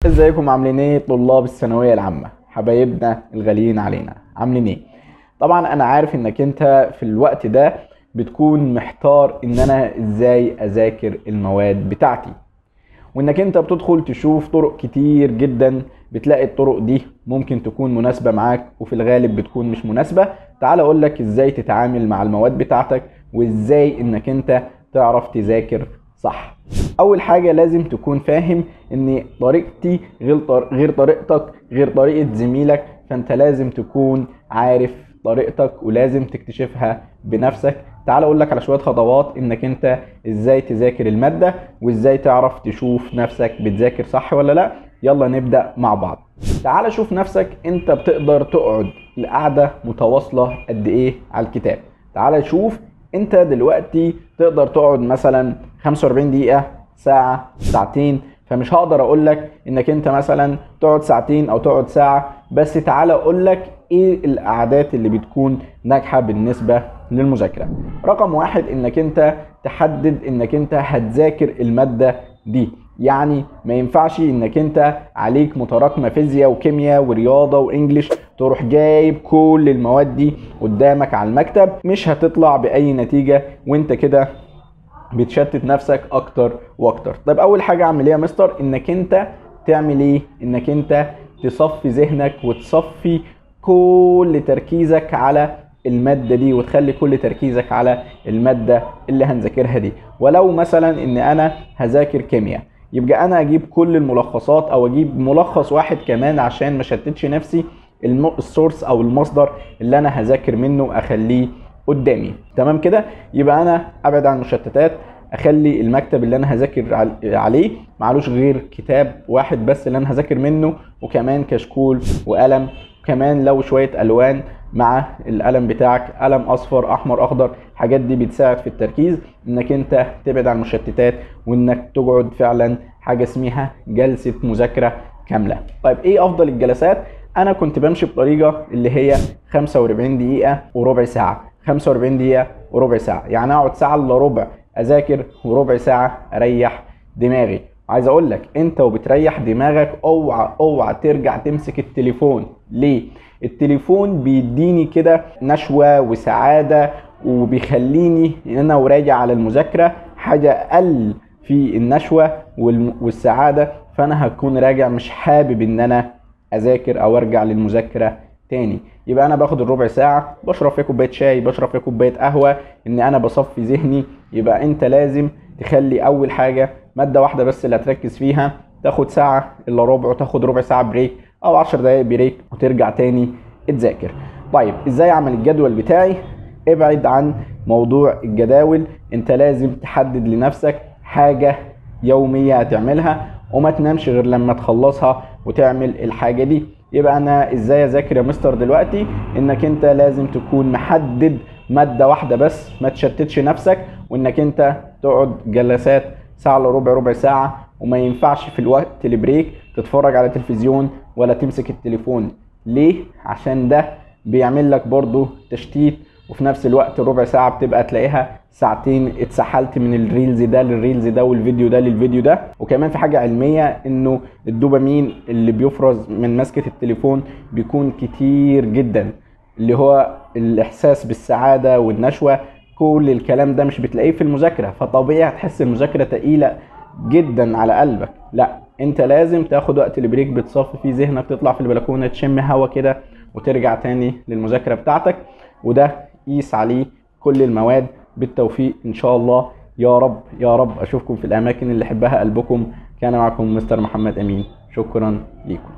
ازيكم عاملين ايه طلاب الثانوية العامة، حبايبنا الغاليين علينا، عاملين ايه؟ طبعا انا عارف انك انت في الوقت ده بتكون محتار ان انا ازاي اذاكر المواد بتاعتي، وانك انت بتدخل تشوف طرق كتير جدا، بتلاقي الطرق دي ممكن تكون مناسبة معاك وفي الغالب بتكون مش مناسبة. تعال اقولك ازاي تتعامل مع المواد بتاعتك وازاي انك انت تعرف تذاكر صح. اول حاجة لازم تكون فاهم ان طريقتي غير طريقتك، غير طريقة زميلك، فانت لازم تكون عارف طريقتك ولازم تكتشفها بنفسك. تعال اقول لك على شوية خطوات انك انت ازاي تذاكر المادة وازاي تعرف تشوف نفسك بتذاكر صح ولا لا. يلا نبدأ مع بعض. تعال شوف نفسك انت بتقدر تقعد القعدة متواصلة قد ايه على الكتاب. تعال شوف انت دلوقتي تقدر تقعد مثلا 45 دقيقة، ساعة، ساعتين. فمش هقدر اقول لك انك انت مثلا تقعد ساعتين او تقعد ساعة، بس تعال اقول لك ايه القعدات اللي بتكون ناجحة بالنسبة للمذاكرة. رقم واحد انك انت تحدد انك انت هتذاكر المادة دي، يعني ما ينفعش انك انت عليك متراكمة فيزياء وكيمياء ورياضة وانجليش تروح جايب كل المواد دي قدامك على المكتب، مش هتطلع بأي نتيجة وانت كده بتشتت نفسك اكتر واكتر. طيب اول حاجة اعمل ايه يا مستر؟ انك انت تعمل ايه؟ انك انت تصفي ذهنك وتصفي كل تركيزك على المادة دي، وتخلي كل تركيزك على المادة اللي هنذاكرها دي. ولو مثلا ان انا هذاكر كيمياء، يبقى انا اجيب كل الملخصات او اجيب ملخص واحد كمان عشان ما شتتش نفسي، ال source او المصدر اللي انا هذاكر منه اخليه قدامي. تمام كده؟ يبقى انا ابعد عن المشتتات، اخلي المكتب اللي انا هذاكر عليه معلوش غير كتاب واحد بس اللي انا هذاكر منه، وكمان كشكول وقلم، وكمان لو شوية الوان مع القلم بتاعك، قلم اصفر احمر اخضر. الحاجات دي بتساعد في التركيز، انك انت تبعد عن المشتتات وانك تقعد فعلا حاجة اسمها جلسة مذاكرة كاملة. طيب ايه افضل الجلسات؟ انا كنت بمشي بطريقة اللي هي 45 دقيقة وربع ساعة، 45 دقيقة وربع ساعة، يعني اقعد ساعة الا ربع اذاكر وربع ساعة اريح دماغي. عايز اقول لك انت وبتريح دماغك اوعى اوعى ترجع تمسك التليفون. ليه؟ التليفون بيديني كده نشوة وسعادة وبيخليني ان انا وراجع على المذاكرة حاجة اقل في النشوة والسعادة، فانا هكون راجع مش حابب ان انا اذاكر او ارجع للمذاكرة تاني. يبقى انا باخد الربع ساعة بشرب فيها كوباية شاي، بشرب فيها كوباية قهوة، ان انا بصفي ذهني. يبقى انت لازم تخلي اول حاجة مادة واحدة بس اللي هتركز فيها، تاخد ساعة الا ربع وتاخد ربع ساعة break او 10 دقايق break وترجع تاني تذاكر. طيب ازاي اعمل الجدول بتاعي؟ ابعد عن موضوع الجداول، انت لازم تحدد لنفسك حاجة يومية هتعملها وما تنامش غير لما تخلصها وتعمل الحاجة دي. يبقى انا ازاي اذاكر يا مستر دلوقتي؟ انك انت لازم تكون محدد مادة واحدة بس، ما تشتتش نفسك، وانك انت تقعد جلسات ساعة الا ربع، ربع ساعة، وما ينفعش في الوقت ال break تتفرج على تلفزيون ولا تمسك التليفون. ليه؟ عشان ده بيعمل لك برضو تشتيت، وفي نفس الوقت الربع ساعة بتبقى تلاقيها ساعتين اتسحلت من ال reels ده لل reels ده والفيديو ده للفيديو ده. وكمان في حاجة علمية انه الدوبامين اللي بيفرز من مسكة التليفون بيكون كتير جدا، اللي هو الاحساس بالسعادة والنشوة. كل الكلام ده مش بتلاقيه في المذاكرة، فطبيعي هتحس المذاكرة تقيلة جدا على قلبك. لا، انت لازم تاخد وقت ال break بتصفي فيه ذهنك، تطلع في البلكونة تشم هوا كده وترجع تاني للمذاكرة بتاعتك. وده قيس عليه كل المواد. بالتوفيق ان شاء الله، يا رب يا رب اشوفكم في الاماكن اللي حبها قلبكم. كان معكم مستر محمد امين، شكرا لكم.